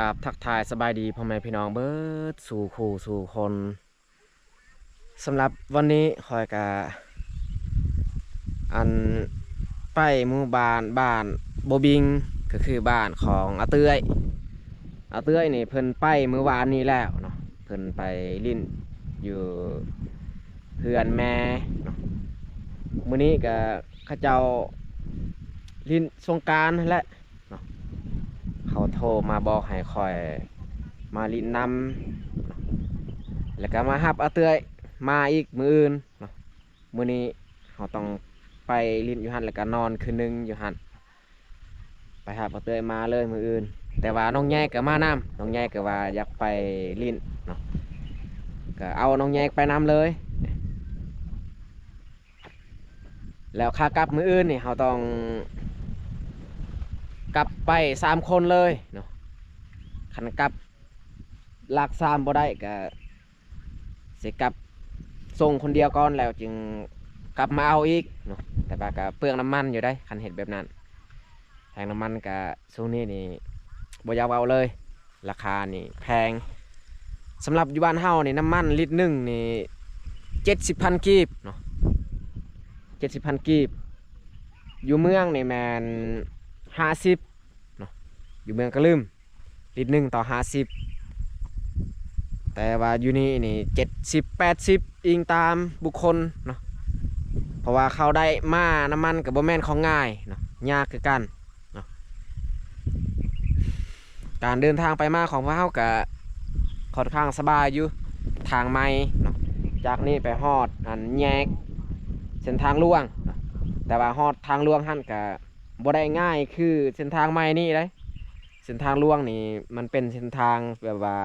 ຄັບ ທັກທາຍສະບາຍດີພໍ່ແມ່ພີ່ນ້ອງເບິດສູ່ຄູ່ສູ່ຄົນ. ສຳລັບວັນນີ້ຂ້ອຍກະ ອັນ ໄປໝູ່ບ້ານ ບ້ານບໍ່ບິງ ກໍຄືບ້ານຂອງອາເຕື້ອຍ. ອາເຕື້ອຍນີ້ເພິ່ນໄປມື້ວານນີ້ແລ້ວເນາະ, ເພິ່ນໄປຫຼິ້ນຢູ່ເຮືອນແມ່ເນາະ. ມື້ນີ້ກະເຂົາເຈົ້າຫຼິ້ນສົງການຫັ້ນແຫຼະ ເນາະ, ເຂົາໂທມາບອກໃຫ້ຂ້ອຍມາຫຼິ້ນນຳເນາະ ແລ້ວກະມາຮັບອາເຕື້ອຍມາອີກມື້ອື່ນເນາະ. ມື້ນີ້ເຮົາຕ້ອງໄປຫຼິ້ນຢູ່ຫັ້ນ ແລ້ວກະນອນຄືນໜຶ່ງຢູ່ຫັ້ນ, ໄປຮັບອາເຕື້ອຍມາເລີຍມື້ອື່ນ. ແຕ່ວ່ານ້ອງແຍກກະມານຳ, ນ້ອງແຍກກະວ່າຢາກໄປຫຼິ້ນເນາະ, ກະເອົານ້ອງແຍກໄປນຳເລີຍ. ແລ້ວຂາກັບມື້ອື່ນນີ້ເຮົາຕ້ອງກັບໄປສາມຄົນເລີຍເນາະ, ຄັນກັບຫຼັກສາມບໍ່ໄດ້ກະຊິກັບສົ່ງຄົນດຽວກ່ອນ ແລ້ວຈຶ່ງກັບມາເອົາອີກເນາະ. ແຕ່ວ່າກະເປືອງນ້ຳມັນຢູ່ໃດ໋ ຄັນເຮັດແບບນັ້ນ, ແພງນ້ຳມັນກະ ຊ່ວງນີ້ນີ້ບໍ່ຢາກເວົ້າເລີຍ, ລາຄານີ້ແພງ. ສຳລັບຢູ່ບ້ານເຮົານີ້ ນ້ຳມັນລິດໜຶ່ງນີ້ເຈັດສິບພັນກີບເນາະ, ເຈັດສິບພັນກີບ. ຢູ່ເມືອງນີ້ແມ່ນຫ້າສິບເນາະ, ຢູ່ເມືອງກະລຶມ ລິດໜຶ່ງຕໍ່ຫ້າສິບ, ແຕ່ວ່າຢູ່ນີ້ນີ້ເຈັດສິບ ແປດສິບ ອີງຕາມບຸກຄົນເນາະ, ເພາະວ່າເຂົາໄດ້ມາ ນ້ຳມັນກໍບໍ່ແມ່ນຂອງງ່າຍເນາະ, ຍາກຄືກັນ. ເນາະ ການເດີນທາງໄປມາຂອງພວກເຮົາກະຂ້ອນຂ້າງສະບາຍຢູ່, ທາງໃໝ່ເນາະ, ຈາກນີ້ໄປຮອດອັນແຍກເສັ້ນທາງຫຼວງເນາະ, ແຕ່ວ່າຮອດທາງຫຼວງຫັ້ນກະບໍ່ໄດ້ງ່າຍຄືເສັ້ນທາງໃໝ່ນີ້ເດ້. ເສັ້ນທາງຫຼວງນີ້ມັນເປັນເສັ້ນທາງແບບວ່າ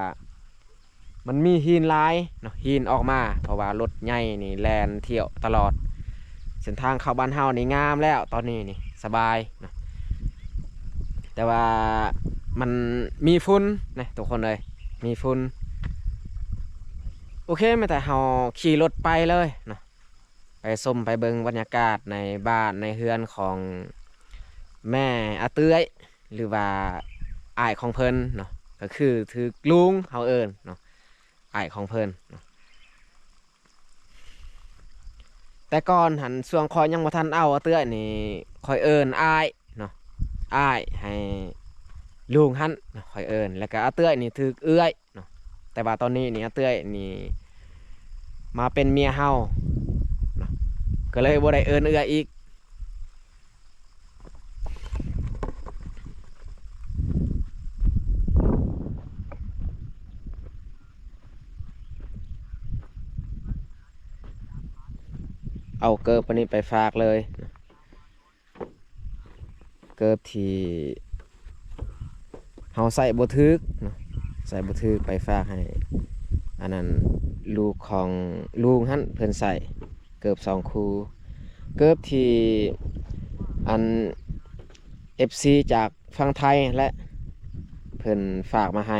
ມັນມີຫີນຫຼາຍເນາະ, ຫີນອອກມາ ເພາະວ່າລົດໃຫຍ່ນີ້ແລ່ນທ່ຽວຕະຫຼອດ. ເສັ້ນທາງເຂົ້າບ້ານເຮົານີ້ງາມແລ້ວ ຕອນນີ້ນີ້ສະບາຍເນາະ, ແຕ່ວ່າມັນມີຝຸ່ນນະທຸກຄົນເອີຍ, ມີຝຸ່ນ. ໂອເຄ ແມ່ນແຕ່ເຮົາຂີ່ລົດໄປເລີຍເນາະ, ໄປຊົມໄປເບິ່ງບັນຍາກາດໃນບ້ານໃນເຮືອນຂອງແມ່ອາເຕື້ອຍ ຫຼືວ່າອ້າຍຂອງເພິ່ນເນາະ, ກໍຄືຖືກລຸງເຮົາເອີ້ນເນາະ, ອ້າຍຂອງເພິ່ນເນາະ. ແຕ່ກ່ອນຫັ້ນ ຊ່ວງຂ້ອຍຍັງບໍ່ທັນເອົາອາເຕື້ອຍນີ້ ຂ້ອຍເອີ້ນອ້າຍເນາະ, ອ້າຍໃຫ້ລຸງຫັ້ນເນາະ ຂ້ອຍເອີ້ນ, ແລ້ວກໍອາເຕື້ອຍນີ້ຖືກເອື້ອຍເນາະ. ແຕ່ວ່າຕອນນີ້ນີ້ອາເຕື້ອຍນີ້ມາເປັນເມຍເຮົາເນາະ, ກໍເລີຍບໍ່ໄດ້ເອີ້ນເອື້ອຍອີກ. ເອົາເກີບອັນນີ້ໄປຝາກເລີຍ, ເກີບທີ່ເຮົາໃສ່ບໍ່ຖືກເນາະ, ໃສ່ບໍ່ຖືກ ໄປຝາກໃຫ້ອັນນັ້ນ ລູກຂອງລຸງຫັ້ນເພິ່ນໃສ່. ເກີບສອງຄູ່, ເກີບທີ່ອັນ ເອັຟຊີ ຈາກຝັ່ງໄທຫັ້ນແຫຼະ ເພິ່ນຝາກມາໃຫ້.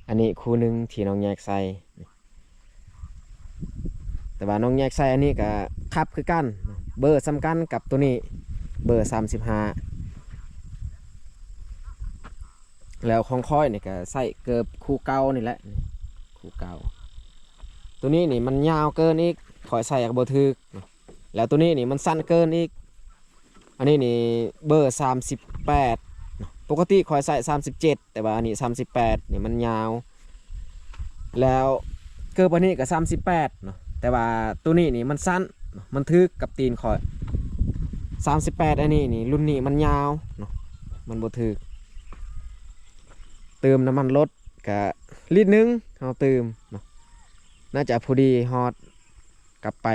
ອັນນີ້ຄູ່ໜຶ່ງທີ່ນ້ອງແຍກໃສ່, ແຕ່ວ່ານ້ອງແຍກໃສ່ອັນນີ້ກະຄັບຄືກັນ, ເບີສ່ຳກັນກັບໂຕນີ້, ເບີສາມສິບຫ້າ. ແລ້ວຂອງຂ້ອຍນີ້ກະໃສ່ເກີບຄູ່ເກົ່ານີ້ແຫຼະ, ຄູ່ເກົ່າ. ໂຕນີ້ນີ້ມັນຍາວເກີນອີກ, ຂ້ອຍໃສ່ກໍບໍ່ຖືກ. ແລ້ວໂຕນີ້ນີ້ມັນສັ້ນເກີນອີກ. ອັນນີ້ນີ້ເບີສາມສິບແປດເນາະ, ປົກກະຕິຂ້ອຍໃສ່ສາມສິບເຈັດ ແຕ່ວ່າອັນນີ້ສາມສິບແປດນີ້ມັນຍາວ. ແລ້ວເກີບອັນນີ້ກໍສາມສິບແປດເນາະ, ແຕ່ວ່າໂຕນີ້ນີ້ມັນສັ້ນເນາະ, ມັນຖືກກັບຕີນຂ້ອຍ. ສາມສິບແປດອັນນີ້ນີ້ ລຸ້ນນີ້ມັນຍາວເນາະ, ມັນບໍ່ຖືກ. ເຕີມນ້ຳມັນລົດກະລິດໜຶ່ງ ເຮົາເຕີມເນາະ, ໜ້າຈະພໍດີຮອດກັບໄປ.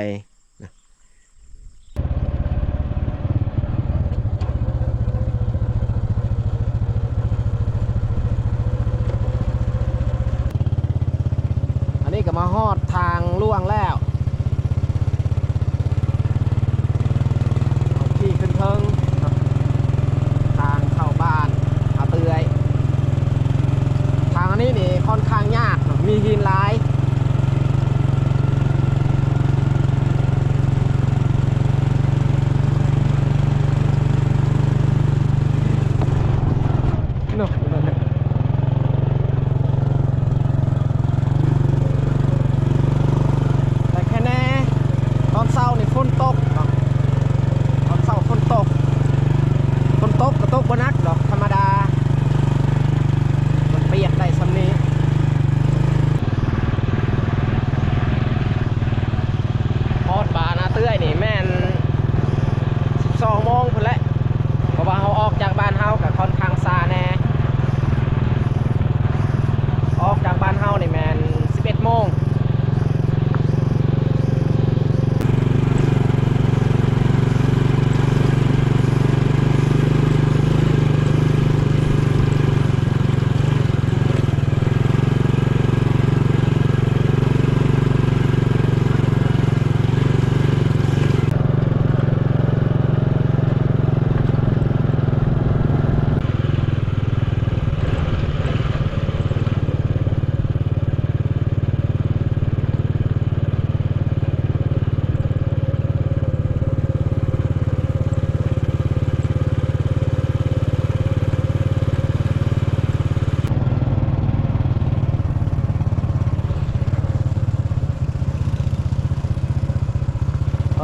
ອັນນີ້ກໍມາຮອດທາງຫຼວງແລ້ວ, ຂີ່ຂຶ້ນເທິງ ທາງເຂົ້າບ້ານອາເຕື້ອຍ. ທາງອັນນີ້ນີ້ຄ່ອນຂ້າງຍາກເນາະ, ມີຫີນຫຼາຍ. ເນາະ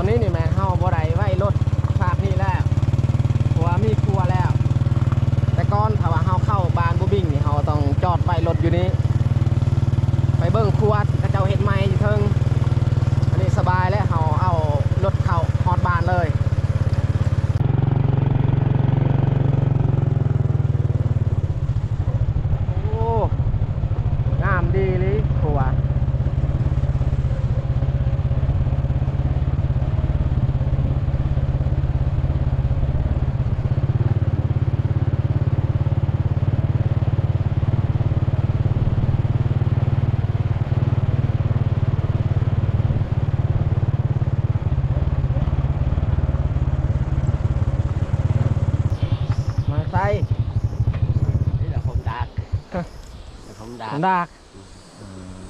ຕອນນີ້ນີ້ແມ່ນເຮົາບໍ່ໄດ້ໄວ້ລົດພາກນີ້ແລ້ວ ເພາະວ່າມີຄົວແລ້ວ. ແຕ່ກ່ອນຖ້າວ່າເຮົາເຂົ້າບ້ານບູບິງນີ້ ເຮົາຕ້ອງຈອດໄວ້ລົດຢູ່ນີ້ ໄປເບິ່ງຄົວທີ່ເຂົາເຈົ້າເຮັດໃໝ່ຢູ່ເທິງ. ອັນນີ້ສະບາຍແລ້ວ ເຮົາເອົາລົດເຂົ້າຮອດບ້ານເລີຍ. ໂອ້ ງາມດີອີ່ຫຼີຄົວ. ມາໃສ? ນີ້ລະຄົງດາກ ຄົງດາກ ດາກ.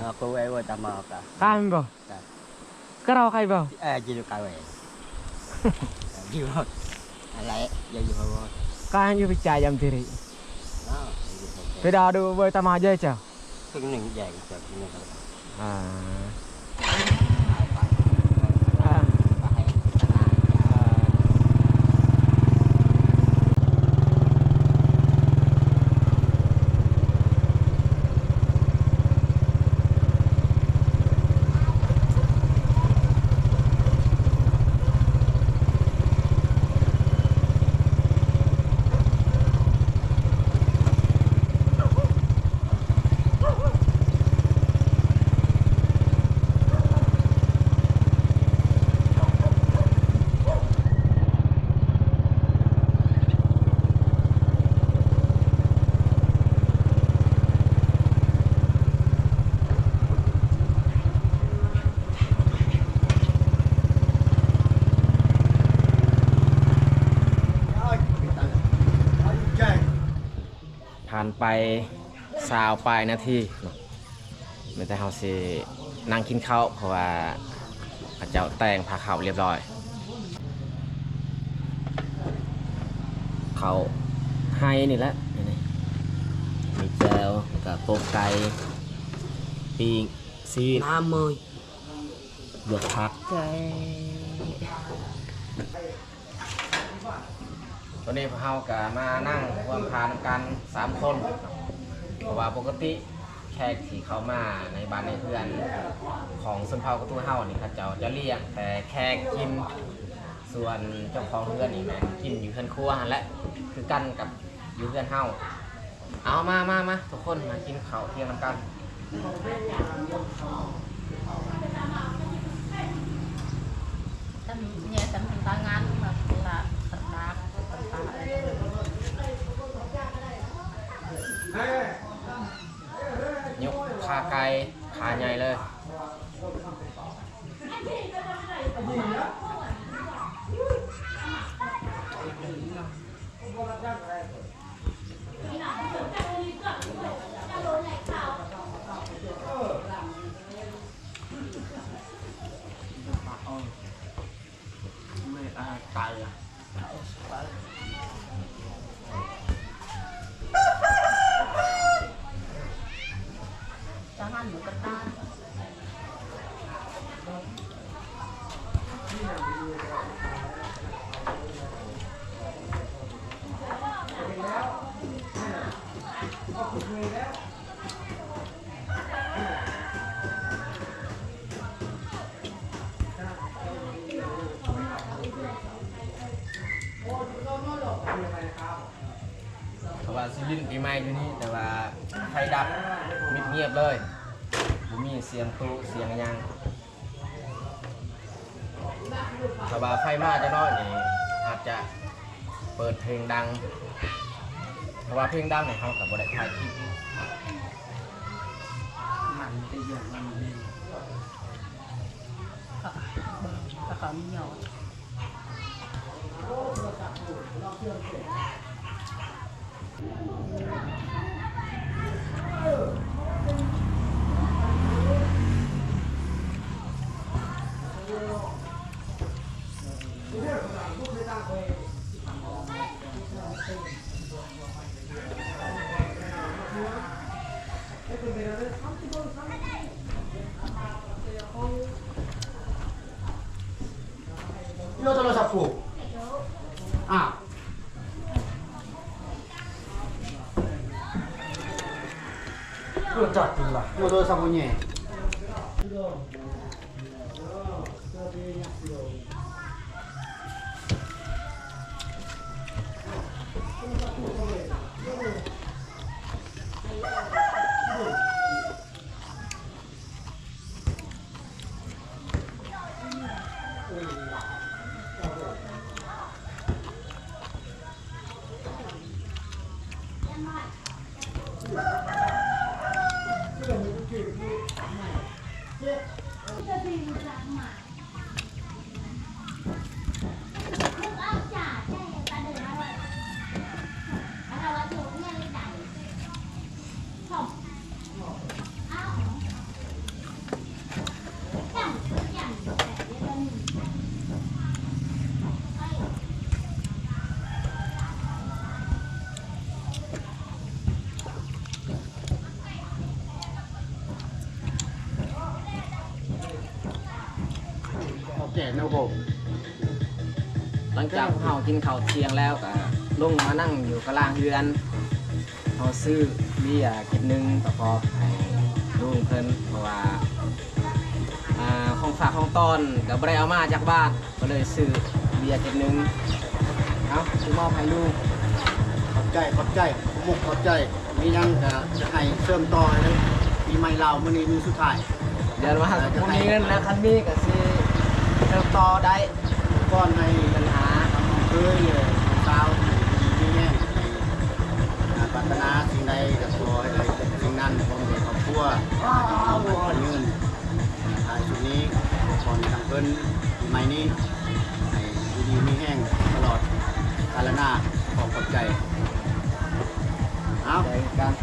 Ơ, cô ấy vừa tò mò cả. Kami ba? Ka. Karaw kay ba? Ê, chỉ được karaw. Chỉ một. Alai, ya, ya, ba. Ka yu bi cha jam tiri. Nó, chỉ được một. Pe da du bơi tama jai cha. Cái nưng jai cha, cái nưng. À. ຜ່ານໄປຊາວປາຍນາທີເນາະ ແມ່ນແຕ່ເຮົາຊິນັ່ງກິນເຂົ້າ ເພາະວ່າເຂົາເຈົ້າແຕ່ງພາເຂົ້າລຽບຮ້ອຍ. ເຂົ້າໄຮ່ນີ້ແຫຼະ ນີ້ ມີແຈ່ວ ແລ້ວກະຕົ້ມໄກ່ ປີ້ງຊີ້ນ ນ້ຳເມີຍ ລວກຜັກ. ຕອນນີ້ພວກເຮົາກະມານັ່ງຮ່ວມທານນຳກັນສາມຄົນ ເພາະວ່າປົກກະຕິແຂກທີ່ເຂົ້າມາໃນບ້ານໃນເຮືອນຂອງຊົນເຜົ່າກະຕູເຮົານີ້ ເຂົາເຈົ້າຈະລ້ຽງແຕ່ແຂກກິນ ສ່ວນເຈົ້າຂອງເຮືອນນີ້ແມ່ນກິນຢູ່ເຮືອນຄົວຫັ້ນແຫຼະ ຄືກັນກັບຢູ່ເຮືອນເຮົາ. ເອົາ ມາ ມາ ມາ ທຸກຄົນມາກິນເຂົ້າທ່ຽງນຳກັນ. ຕຳ ເນຍ ຕຳ ຕາງານ ມາ ລະ ລະ ຍກຂາໄກ່ ຂາໃຫຍ່ເລີຍ. ເພາະວ່າຊິຫຼິ້ນປີໃໝ່ຢູ່ນີ້ ແຕ່ວ່າໄຟດັບ ມິດງຽບເລີຍ ບໍ່ມີສຽງຕູ້ສຽງຫຍັງ. ຖ້າວ່າໄຟມາຈັກໜ້ອຍນີ້ ອາດຈະເປີດເພງດັງ ເພາະວ່າເພງດັງນີ້ເຮົາກໍບໍ່ໄດ້ຖ່າຍຄລິບ. ມັນຈະຢູ່ມັນເອງ ເຂົາ ເຂົາ ເຂົາມີຫຍັງ. ເປັນໄປໄດ້ເລີຍ ສາມສິບໂມງ ສາມສິບໂມງ. ໂທລະສັບກູ ອ້າວ ໂທລະສັບກູລະ ໂທລະສັບກູແຍ່. ເຂົ້າແກ່ແນວໂຮມ. ຫຼັງຈາກພວກເຮົາກິນເຂົ້າທ່ຽງແລ້ວ ກໍລົງມານັ່ງຢູ່ກະລາງເຮືອນ. ເຮົາຊື້ເບຍເກັດໜຶ່ງປະກອບໃຫ້ລຸງເພິ່ນ ເພາະວ່າ ອ່າ ຂອງຝາກຂອງຕ້ອນກໍບໍ່ໄດ້ເອົາມາຈາກບ້ານ ກໍເລີຍຊື້ເບຍເກັດໜຶ່ງ ເອົາ ຊິມອບໃຫ້ລຸງ. ຂອບໃຈ ຂອບໃຈ ຂອບມຸກຂອບໃຈ. ມີຫຍັງກະຈະໃຫ້ເສີມຕໍ່ໃຫ້ເລີຍ. ປີໃໝ່ລາວມື້ນີ້ມື້ສຸດທ້າຍ ດຽວວ່າບໍ່ມີເງິນນະ ຄັນມີກະຊິເສີມຕໍ່ໄດ້. ກ່ອນໃຫ້ບັນຫາເຄີຍສາວ ມີແຮງ ປາດຖະໜາສິ່ງໃດກະຂໍໃຫ້ໄດ້ສິ່ງນັ້ນ ພ້ອມດ້ວຍຄອບຄົວ ໃຫ້ເປັນຍືນ. ທ້າຍສຸດນີ້ ຂໍໃຫ້ທັງເພິ່ນປີໃໝ່ນີ້ ໃຫ້ຢູ່ດີມີແຮງຕະຫຼອດກາລະນານ. ຂໍຂອບໃຈ. ເອົາ ໃຈກັນ.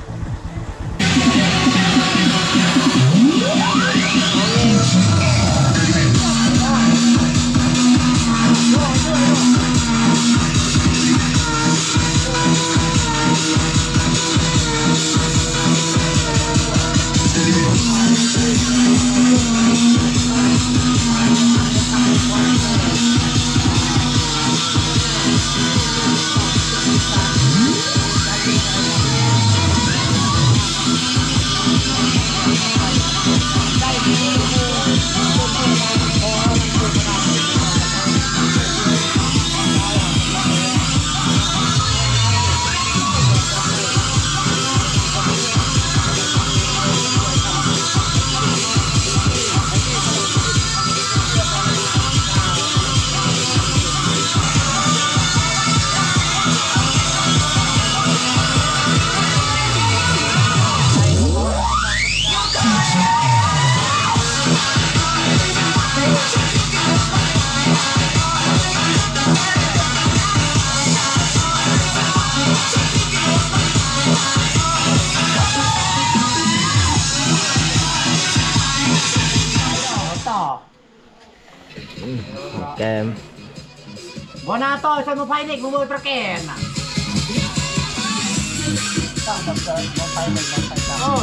ຕໍ່ ຫອມແກ້ມ ບໍ່ໜ້າຕໍ່ໃສ່ໝໍໄຟເດັກ ມາເມີປະແກນນະ ເອີ.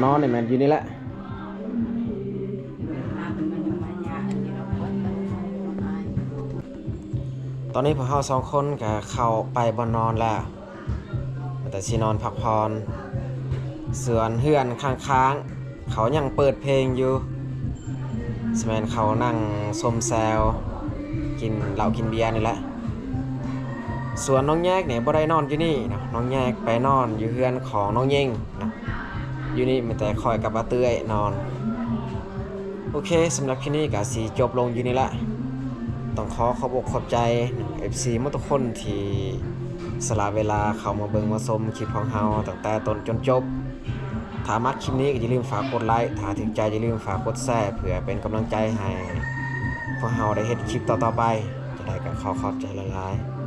ນອນນີ້ແມ່ນຢູ່ນີ້ແຫຼະ. ຕອນນີ້ພວກເຮົາສອງຄົນກໍເຂົ້າໄປບ່ອນນອນແລ້ວ ວ່າແຕ່ຊິນອນພັກຜ່ອນ. ສ່ວນເຮືອນຂ້າງໆ ເຂົາຍັງເປີດເພງຢູ່ ສະແມ່ນເຂົານັ່ງຊົມແຊວ ກິນເຫຼົ້າກິນເບຍນີ້ແຫຼະ. ສ່ວນນ້ອງແຍກນີ້ບໍ່ໄດ້ນອນຢູ່ນີ້ເນາະ, ນ້ອງແຍກໄປນອນຢູ່ເຮືອນຂອງນ້ອງເຢງເນາະ, ຢູ່ນີ້ມີແຕ່ຂ້ອຍກັບອາເຕື້ອຍນອນ. ໂອເຄ ສຳລັບຄລິບນີ້ກໍຊິຈົບລົງຢູ່ນີ້ລະ. ຕ້ອງຂໍຂອບອົກຂອບໃຈເອັຟຊີໝົດທຸກຄົນທີ່ສະຫຼະເວລາເຂົ້າມາເບິ່ງມາຊົມຄລິບຂອງເຮົາຕັ້ງແຕ່ຕົ້ນຈົນຈົບ. ຖ້າມັກຄລິບນີ້ກໍຢ່າລືມຝາກກົດໄລ, ຖ້າຖືກໃຈຢ່າລືມຝາກກົດແຊ ເພື່ອເປັນກຳລັງໃຈໃຫ້ພວກເຮົາໄດ້ເຮັດຄລິບຕໍ່ໆໄປ. ຈັ່ງໃດກໍຂໍຂອບໃຈຫຼາຍໆ.